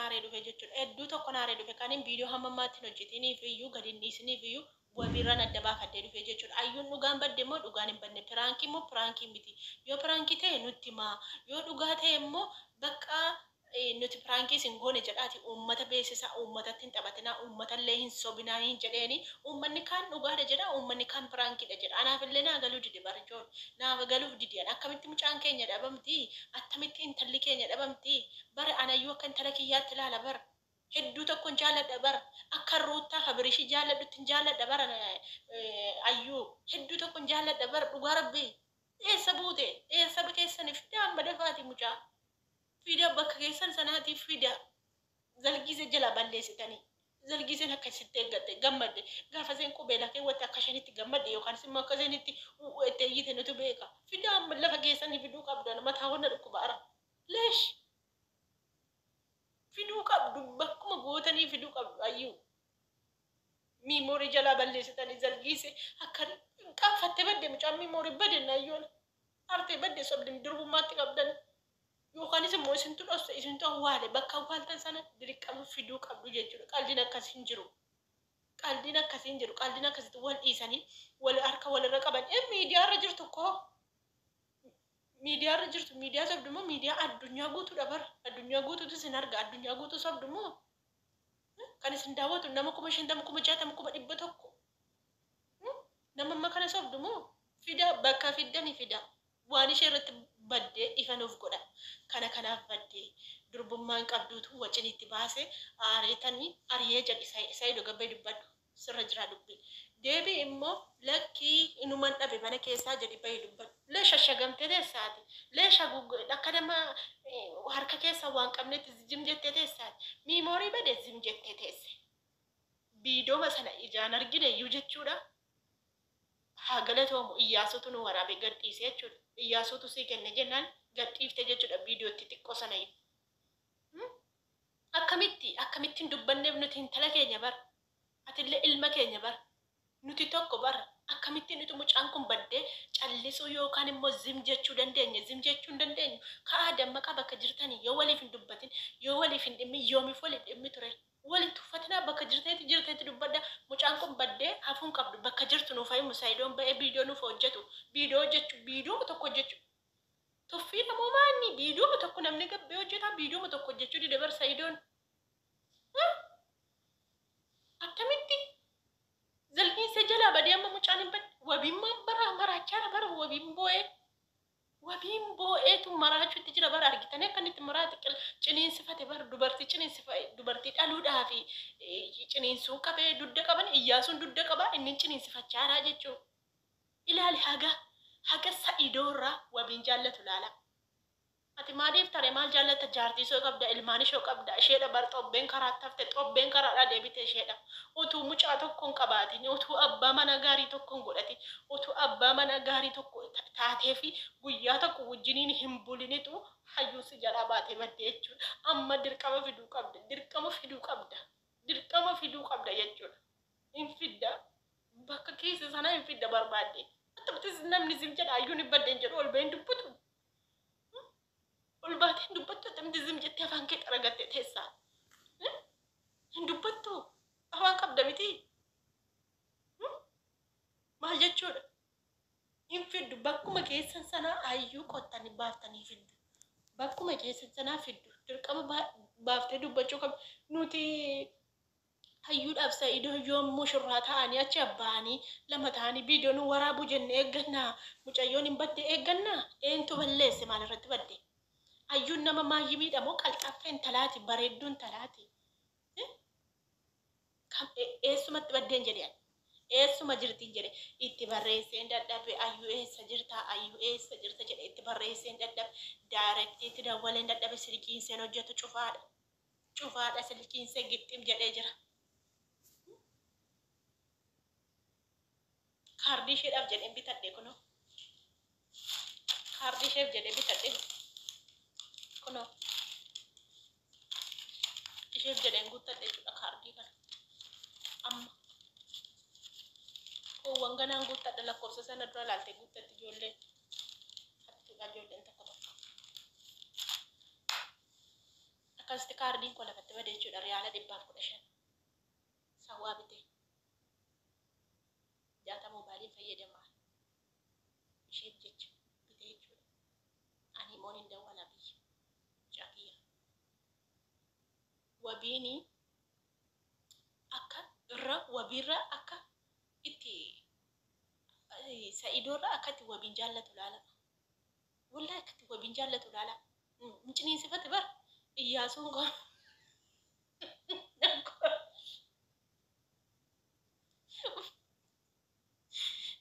aaree dhufe jechuudha. Hedduu tokkon aaree dhufe. Kanin viidiyoo hamma ammaatti hin hojjetiniif iyyuu gadi hin dhiisiniif iyyuu wabiirraan adda baafadhee dhufe jechuudha. Ayyuun dhugaan badde moo dhugaan hin badne? Piraankii moo piraankii miti? Yoo piraankii ta'e nutti himaa. Yoo dhugaa ta'e immoo bakka nuti piraankii isin goone jedhaati uummata beeksisaa, uummatatti hin taphatinaa, uummatallee hin sobinaa hin jedheeni. Uummanni kaan dhugaadha jedha, uummanni kaan piraankiidha jedha. Anaaf illee naa galuu dide barichoon. Naaf galuuf dide. Akkamitti mucaan keenya dhabamti? Attamitti intalli keenya dhabamti? Bara anayyuu akka intala kiyyaatti ilaala bara. Hedduu tokkon jaalladha bara. Akka Ruuttaa fi Abirishii jaalladhuttin jaalladha bara Ayyuu. Hedduu tokkon jaalladha bara dhugaa rabbii. Eessa buute? Eessa keessani fidaa amma dafaati mucaa. Fidaa bakka keessan sanaatii fidaa. Zalgiise jalaa balleessitanii. Zalgiiseen akka sitti eeggatte gammadde. Gaafa isheen qubeelaa keewwatte akka isheen itti gammadde yookaan immoo akka isheen itti u'u iyyite nutu beeka. Fidaa amma lafa keessanii fiduu qabdan mataa wanna dhukkubaara. Leesh. Fiduu qabdu bakkuma gootanii fiduu qabdu ayyuu. Miimoorii jalaa balleessitanii zalgiise akka qaanfatte badde mucaan miimoorii bade ayyoon. Artee badde sobdin durbummaatti qabdan. Yookaanis immoo isintu dhosse isintu awwaale bakka awwaaltan sana dirqama fiduu qabdu jechuudha. Qaldiin akkas hin jiru. Qaldiin akkasii hin jiru. Qaldiin akkasitti wal dhiisanii wal harka walirra qaban. Ee miidiyaarra jirtu koo. Miidiyaarra jirtu miidiyaa sobdu moo miidiyaa addunyaa guutuudha bar. Addunyaa guutuutu isin arga. Addunyaa guutuu sobdu moo? Kan isin daawwatu nama 50,000, 60,000, 100,000. Nama amma kana sobdu moo? Fidaa bakka fiddani fidaa. Waan ishee irratti baddee ifa nuuf godha. Kana kanaaf baddee. Durbummaan qabduutu wacin itti baase aareetani ariyee jedhi Saido gabbayi dubbadhu. Sirra jiraa dubbiin. Deebi immoo lakkii inuman dhabe mana keessaa jedhi bahi dubbadhu. Lee shashagamtee teessa ati. Lee shagug akka nama harka keessa waan qabnetti zim jettee teessa ati. Miimoorii bade zim jettee teesse. Biidooma sana ijaan argine iyyuu jechuudha. Haa galatoomu Iyyaasuutu nu waraabee gad dhiise jechuudha. Iyyaasuutu sii kenne jennaan gad dhiifte jechuudha viidiyootti xiqqoo sana iyyuu. Akkamitti akkamitti hin dubbanneef nuti intala keenya bar. Atillee ilma keenya bar. Nuti tokko bar. Akkamittiin utuu mucaan kun baddee callisuu yookaan immoo zim jechuu dandeenya? Zim jechuu hin dandeenyu. Ka'aa dammaqaa bakka jirtanii yoo waliif hin dubbatin, yoo waliif hin dhimmin yoomiif waliif dhimmitu ree? Wal hin tuffatinaa bakka jirtanitti jirtanitti dubbadhaa. Mucaan kun baddee hafuu hin qabdu. Bakka jirtu nuuf haa himu. Sayidoon ba'ee viidiyoo nuuf haa hojjetu. Viidiyoo hojjechu viidiyoo tokko hojjechu. Tuffiidha moo maanni? Viidiyoo tokko namni gabbee hojjetaa viidiyoo tokko hojjechuu dide bar Sayidoon. Attamitti zalgiinsa jalaa badee amma mucaan hin badne. Wabiin maan bara maraachaara bara wabiin boo'ee. Wabiin boo'eetu maraachuutti jira bara argitanii akka inni itti maraate ciniinsifate bara dubartii ciniinsifa dubartii dhaluudhaa fi ciniinsuu qabee dugda qaban Iyyaasuun dugda qaba inni ciniinsifachaaraa jechuu. Ilaali haga haga Sa'idoorraa wabiin jaallatu ilaala. Ati maa dhiiftare maal jaallatta jaartii isoo qabda ilmaan ishoo qabda isheedha bar xobbeen karaatti hafte xobbeen karaadhaa deebite isheedha utuu mucaa tokko hin qabaatin utuu abbaa manaa gaarii tokko hin godhatin utuu abbaa manaa gaarii tokko taateefi guyyaa tokko wajjiniin hin bulinitu hayyuun si jalaa baatee badde jechuudha amma dirqama fiduu qabda dirqama fiduu qabda dirqama fiduu qabda jechuudha hin fidda bakka keessa sanaa hin fidda barbaadde attamtis namni zim jedha hayyuun hin badde hin jedhu ol bahee hin dubbatu Ol baatee hin dubbattu attamitti zim jettee afaan kee xaragattee teessaa? Hin dubbattu? Afaan qabda miti? Maal jechuudha? Hin fiddu bakkuma keessan sanaa ayyuu qottanii baaftanii fiddu. Bakkuma keessan sanaa fiddu. Dirqama baaftee dubbachuu qabdu. Nuti Hayyuudhaaf Sa'idoon yoom mushurraa ta'anii achi abba'anii lama ta'anii viidiyoo nu waraabu jenne eeggannaa? Mucayyoon hin badde eeggannaa? Eentu balleesse maalirratti badde? Hayyuun nama maayyimiidha moo qalxaffee intalaati bareedduu intalaati? Kam eessumatti baddeen jedhe ani. Eessuma jirtiin jedhe itti barreesseen dadhabe ayyuu eessa jirta ayyuu eessa jirta jedhe itti barreesseen dadhabe daayirektiitti dawwaleen dadhabe silkiin seen hojjetu cufaadha. Cufaadha silkiinse gixxim jedhee jira. Kaardii isheedhaaf jedheen bitadhe kunoo. Kaardii isheef jedhee bitadhe kunoo. Isheef jedheen guuttadhe jechuudha kaardii kana. Amma. Koowwan ganaan guuttadha lakkoofsa sana dura laaltee guuttatti ijoolleen. Hattuudha ijoolleen tokko tokko. Akkasitti kaardiin koo lafatti bade jechuudha riyaala 115. Sawwaa bitee. Daataa moobaayiliin fayyadama. Isheef jecha bitee jechuudha. Ani immoo hin dawwala biyya. Mucaa kiyya. Wabiini akka irra wabiirra akka itti Sa'idoorra akka itti wabiin jaallatu laala. Wallahi akka itti wabiin jaallatu laala. Hin ciniinsifate bar. Iyyaasuun koo.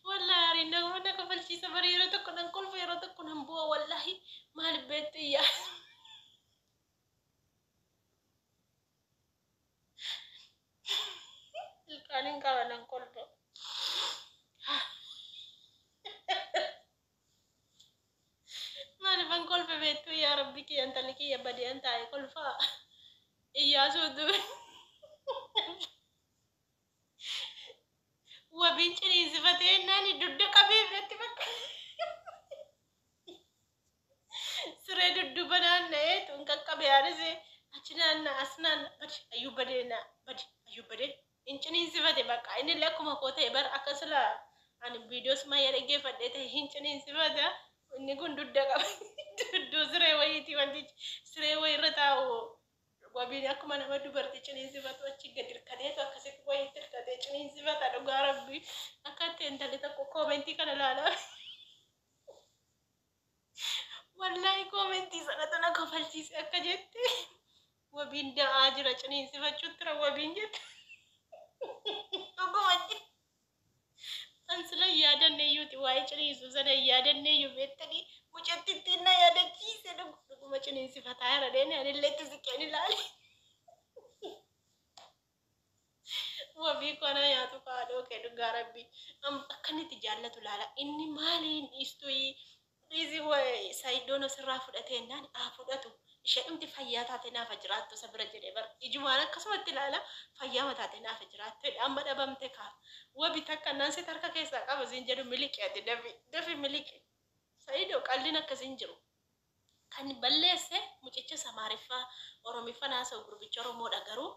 Wallahi ani nama na kofalchiisa bar yeroo tokko nan kolfa yeroo tokko nan bu'a wallahi maal beektu Iyyaasu. Ilkaaniin qaba nan kolfa. Maaliifan kolfe beektuu yaa rabbi kiyya intalli kiyya badee an taa'e kolfaa. Iyyaasuu du'e. Wabiin ciniinsifatee jennaan dugda qabee biratti bakka. Siree dudduuba naanna'ee tun qaqqabe anis achi naanna'a as naanna'a badi ayyuu badee naa badi ayyuu badee hin ciniinsifate bakka inni illee akkuma koo ta'e bar akka sila ani viidiyoo sumayya dhaggeeffadhee ta'e hin ciniinsifata inni kun dudda qaba dudduu siree wayiiti wantichi siree wayirra taa'u wabiin akkuma nama dubartii ciniinsifatu achi gad hirkateetu akkasitti wayiitti hirkatee ciniinsifata dhugaa rabbii akka itti intalli tokko koomentii kana ilaalaa. Wallaahi koomentii sanatu na kofalchiise akka jette wabiin da'aa jira ciniinsifachuutti jira wabiin jette. Dhuguma an sila hin yaadanne iyyuuti waa'ee ciniinsuu sana hin yaadanne iyyuu beektanii mucattittiin na yaadachiise dhuguma ciniinsifataa jira deene anillee itti siqeen ilaale. Wabii koo anaa nyaatu kaadhoo kee dhugaa rabbii akka inni itti jaallatu laala inni maali hin dhiistuyi dhiisi sayidoon osirraa fudhatee jennaan haa fudhatu ishee dhumti fayyaa taate naaf haa jiraattu isa bira jedhee bar ijumaan akkasumatti ilaala fayyaa mataate naaf haa jiraattu jedhe amma dhabamte kaa wabi takka naan sitti harka keessaa qaba siin jedhu miliqi ati dafi dafi miliqi sayidoo qalliin akkasiin jiru Kan balleesse mucicha isa Amaariffa Oromiffan haasa'u gurbicha Oromoodha garuu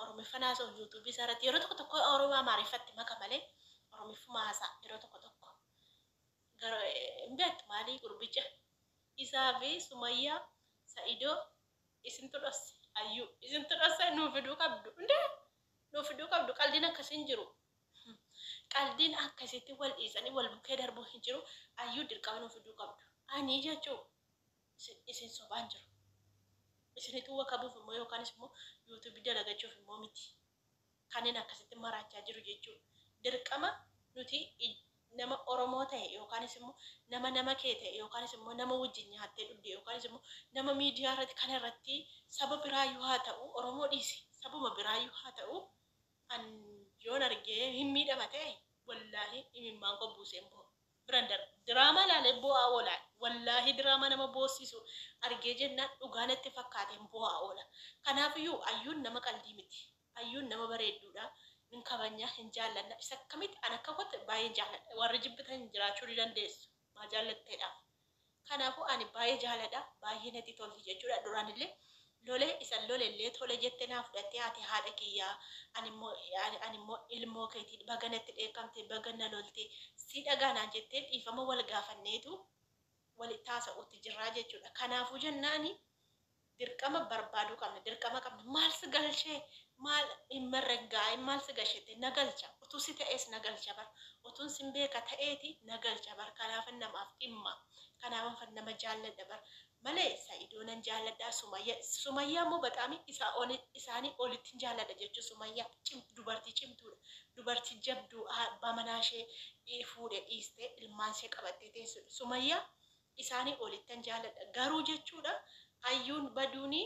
Oromiffan haasa'u YouTube isaa irratti yeroo tokko tokko Oromoo Amaariffatti maka malee Oromiffuma haasa'a yeroo tokko tokko garuu hin beektu maalii gurbicha isaa fi Sumayyaa Sa'idoo isintu dhosse Ayyuu isintu dhosse nuu fiduu qabdu hundee nuu fiduu qabdu qaldiin akkasii hin jiru Qaldiin akkasitti wal dhiisanii wal bukkee darbuu hin jiru. Ayyuu dirqama nuu fiduu qabdu. Ani jechuu isin sobaan jiru. Isinitu wakabuuf immoo yookaanis immoo YouTube dalagachuuf immoo miti. Kanin akkasitti maraachaa jiru jechuu. Dirqama nuti nama Oromoo ta'e yookaanis immoo nama nama kee ta'e yookaanis immoo nama wajjin nyaattee dhugde yookaanis immoo nama miidiyaa irratti kana irratti saba biraayyuu haa ta'u Oromoo dhiisi sabuma biraayyuu haa ta'u An yoon argee hin miidhama ta'e wallaahi imimmaan koo buuseen boo'a. Biran darba. Diraamaa ilaalee boo'aa oola. Wallaahi diraamaa nama boossisu argee jennaan dhugaa natti fakkaateen boo'aa oola. Kanaafiyyuu Ayyuun nama qaldii miti. Ayyuun nama bareedduudha. Hin kabajna, hin jaallanna. Isa akkamitti an akka kootti baay'een jaalladha. Warri jibbitan jiraachuu ni dandeessu. Maa jaallatteedhaaf. Kanaafuu ani baay'ee jaaladha, baay'ee natti tolti jechuudha. Duraanillee lole isan lolellee tole jette naa fudhattee ati haadha kiyya animmoo animmoo ilmoo keeti baga natti dheekkamte baga na lolte si dhagaa naan jettee dhiifama wal gaafanneetu walitti haasa'uutti jirraa jechuudha. Kanaafuu jennaani Dirqama barbaaduu qabna. Dirqama qabna. Maal si galchee? Maal hin marraggaa'in maal si gashette? Na galcha. Utuu si ta'ees na galcha bar. Utuun sin beeka ta'eeti na galcha bar. Kanaafan namaaf dhimma. Kanaafan nama jaalladha bar. Malee Sa'idoo nan jaalladha. Sumayya Sumayyaa immoo baxaami isaa oli isaanii olittin jaalladha jechuun Sumayyaa cim dubartii cimtuudha. Dubartii jabduu abbaa manaa ishee fuudhe dhiistee ilmaan ishee qabattee teessudha. Sumayyaa isaanii olittan jaaladha garuu jechuudha ayyuun baduuni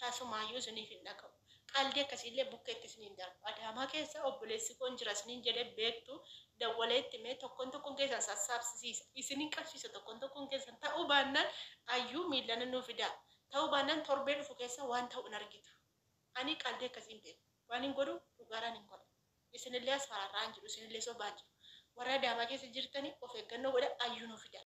tasumaayyuu isiniif hin dhaga'u qaldii akkasiillee bukkeetti isin hin darbu adaamaa keessa obboleessi koon jira isiniin jedhe beektu dawwalee itti himee tokkon tokkon keessan sassaabsisiisa isinin qabsiisa tokkon tokkon keessan ta'uu baannaan ayyuu miillana nuu fidaa ta'uu baannaan torbee dhufu keessa waan ta'u hin argitu ani qaldii akkasii hin beeku waan hin godhu dhugaadhaan hin godha Isinillee asfaraarraa hin jiru, isinillee sobaa hin jiru. Warri Adaamaa keessa jirtani of eeggannoo godha ayyuu nuu fida.